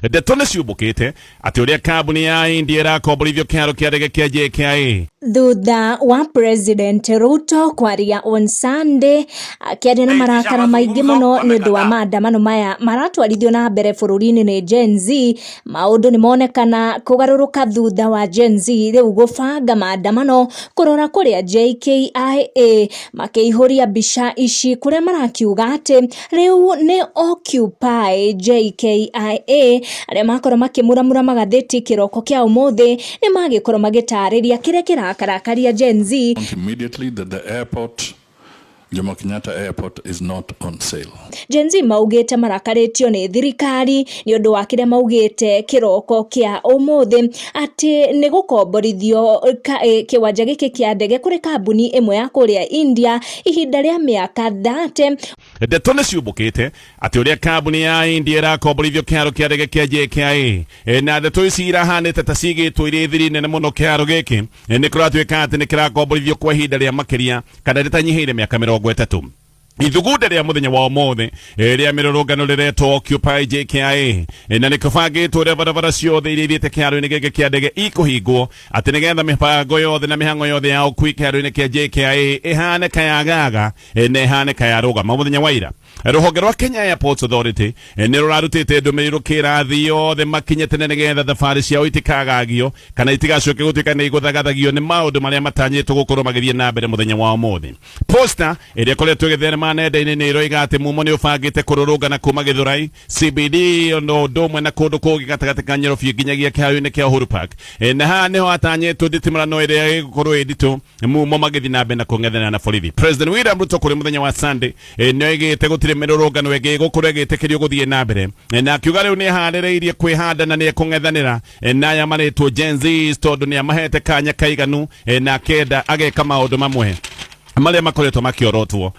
Ndeto nĩ ciumbũkĩte atĩ ũrĩa kambuni ya India ĩrakomborithio kĩharo kĩa ndege kĩa JKIA. Thutha wa President Ruto kwaria on Sunday akĩaria na marakara maingĩ mũno nĩ ũndũ wa maandamano maya maratwarithio na mbere bũrũri-inĩ nĩ Gen Z, maũndũ nĩ monekana kũgarũrũka thutha wa Gen Z rĩu gũbanga maandamano kũrora kũrĩa JKIA, makĩihũria mbica ici kũrĩa marakiuga atĩ rĩu nĩ Occupy JKIA. Arĩa makorwo makĩmuramura magathĩti kĩroko kĩa ũmũthĩ nĩ magĩkorwo magĩtarĩria kĩrĩa kĩrakarakaria Gen Z. Immediately that the airport, Jomo Kenyatta Airport, is not on sale. Gen Z maugĩte marakarĩtio nĩ thirikari nĩ ũndũ wa kĩrĩa maugĩte kĩroko kĩa ũmũthĩ atĩ nĩ gũkomborithio kĩwanja gĩkĩ kĩa ndege kũrĩ kambuni ĩmwe ya kũrĩa India ihinda rĩa mĩaka 30. Ndeto nĩ ciumbũkĩte atĩ ũrĩa kambuni ya India ĩrakomborithio kĩharo kĩa ndege kĩa JKIA, na ndeto ici irahanĩte ta cigĩtwo irĩ thiri nene mũno. Kĩharo gĩkĩ nĩ kũratuĩka atĩ nĩ kĩrakomborithio kwa ihinda rĩa makĩria kana rĩtanyihĩire mĩaka 30. Ithugunda rĩa mũthenya wa ũmũthĩ rĩa mĩrũrũngano rĩretwo Occupy JKIA, na nĩ kũbangĩtwo ũrĩa barabara ciothe iria ithiĩte kĩharo-inĩ gĩkĩ kĩa ndege ikũhingwo, atĩ nĩgetha mĩbango yothe na mĩhang'o yothe ya ũkui kĩharo-inĩ kĩa JKIA ĩhane kayagaga na ĩhane kayarũgama. Mũthenya wa ira, rũhonge rwa Kenya Airports Authority nĩ rũrarutĩte ndũmĩrĩri rũkĩra athii othe makinye tene nĩgetha thabarĩ ciao itikagagio kana itigacoke gũtuĩka nĩ igũthagathagio nĩ maũndũ marĩa matanyĩtwo gũkorwo magĩthiĩ na mbere mũthenya wa ũmũthĩ. Poster ĩrĩa ĩkoretwo ĩgĩtherema nenda-inĩ nĩ ĩroiga atĩ mumo nĩ ũbangĩte kũrũrũngana kuma Gĩthũrai CBD no ũndũ ũmwe na kũndũ kũngĩ gatagatĩ ka Nyorobi nginyagia kĩharo-inĩ kĩa Uhuru Park. Na haha nĩho hatanyĩtwo nditimũrano ĩrĩa ĩgũkorwo ĩ nditũ mumo magĩthiĩ na mbere na kũng'ethanĩra na borithi. President William Ruto kũrĩ mũthenya wa Sunday nĩ oigĩte gũtirĩ mĩrũrũngano ĩngĩ ĩgũkorwo ĩgĩtĩkĩrio gũthiĩ na mbere, na akiuga rĩu nĩ eharĩrĩirie kwĩhanda na nĩ ekũng'ethanĩra na aya marĩtwo Gen Z, tondũ nĩ amahete kanya kaiganu, na akenda ageka maũndũ mamwe marĩa makoretwo makĩorotwo,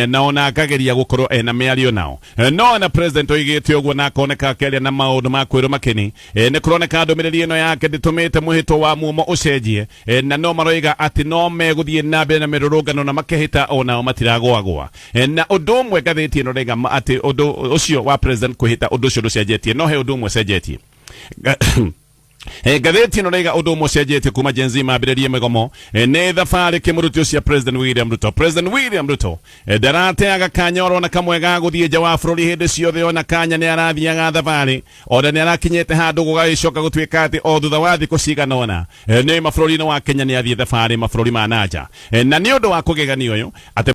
na ona akageria gũkorwo ena mĩario nao. No ona president oigĩte ũguo na akoneka akĩaria na maũndũ ma kwĩrwo makeni, nĩ kũroneka ndũmĩrĩri ĩno yake ndĩtũmĩte mwĩhĩtwo wa mumo ũcenjie, na no maroiga atĩ no megũthiĩ na mbere na mĩrũrũngano na makehĩta onao matiragwagwa. Na ũndũ ũmwe ngathĩti ĩno raiga atĩ ũndũ ũcio wa president kwĩhĩta, ũndũ ũcio ndũcenjetie, no he ũndũ ũmwe ũcenjetie. Ngathĩti ĩno raiga ũndũ ũmwe ũcenjetie kuma Gen Z mambĩrĩrie mĩgomo nĩ thabarĩ kĩmũrutio cia President William Ruto. President William Ruto ndarateaga kanya orona kamwe ga gũthiĩ nja wa bũrũri. Hĩndĩ ciothe ona kanya nĩ arathiaga thabarĩ, ona nĩ arakinyĩte handũ gũgagĩcoka gũtuĩka atĩ o thutha wa thikũ cigana ũna nĩ mabũrũri-inĩ wa Kenya nĩ athiĩ thabarĩ mabũrũri ma nanja. Na nĩ ũndũ wa kũgegania ũyũ atĩ